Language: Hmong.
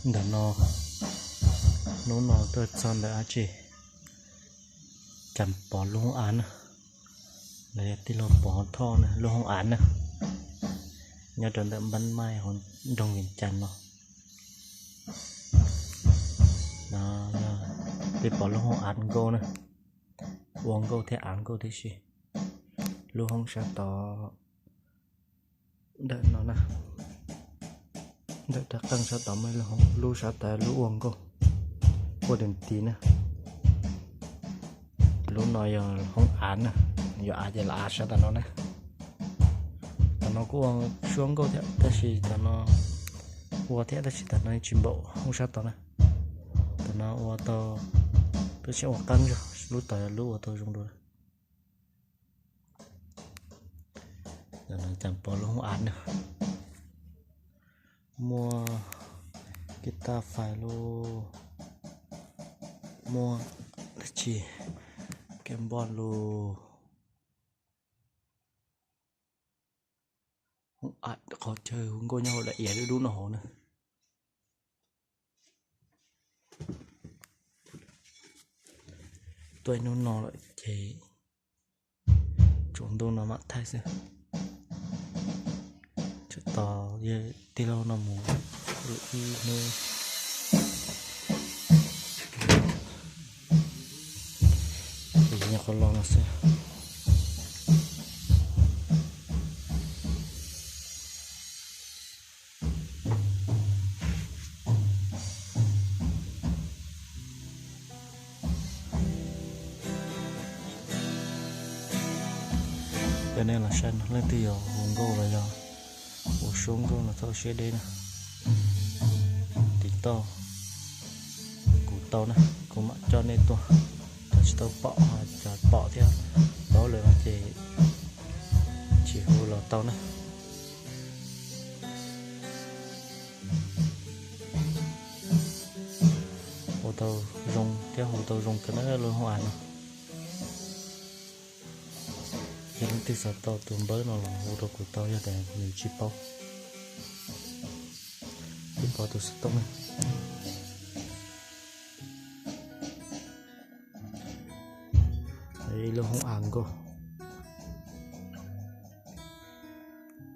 Ntawm no, hnub no tuaj txog ntawm dab tsi, Cas Pov lub hoob av na, los yog tij laug Pov Thoj na lub hoob av na, nyob rau ntawm Npab Maij hauv nroog Vias Cas no. Tij Pov lub hoob av nkauj na, ua nkauj thiab av nkauj tib si. Lub hoob sab tod, ntawm no na, ntawm rab qeej sab tod muaj ib lub hoob, lub sab tod lub ua nkauj, ua dawm tis na. Lub no yog hoob av na, yog av ces los av sab tom no na. Tom no kuj ua suab nkauj thiab tab sis tom no ua thiab tab sis tom no tsis npaum hoob sab tod na. Tom no ua tau, twb tsis ua qeeb zog, lub tod yog lub ua tau zoo dua. Cas Pov lub hoob av na, muaj kiv taj fais lub, muaj dab tsi, kev npoj lub, hoob av qhov chaw hu nkauj nyob hauv daim iav dub dub no hauv na. Tuaj ib hnub no lawm ces tsaus ntuj no mam thaij xwb. Tsam tos yog tij laug no mus ib hnub, nyob qhov los no xwb. Cov nej los saib no, leej twg yog hu nkauj los yog ua suab nkauj no txhob siab deb na, tiv toj kuv tau na, kuv mam coj nej tuaj. Cov tsis tau pom, cov pom thiab paub lawm no ces tsis hu los tau na. Ua tau zoo thiab hu tau zoo kawg na lub hoob av no. Yog leej twg xav tau tus npawb no los hu rau kuv tau, yog tias nws tsis paub. Tij Pov tus xov tooj na. Ib lub hoob av nkauj.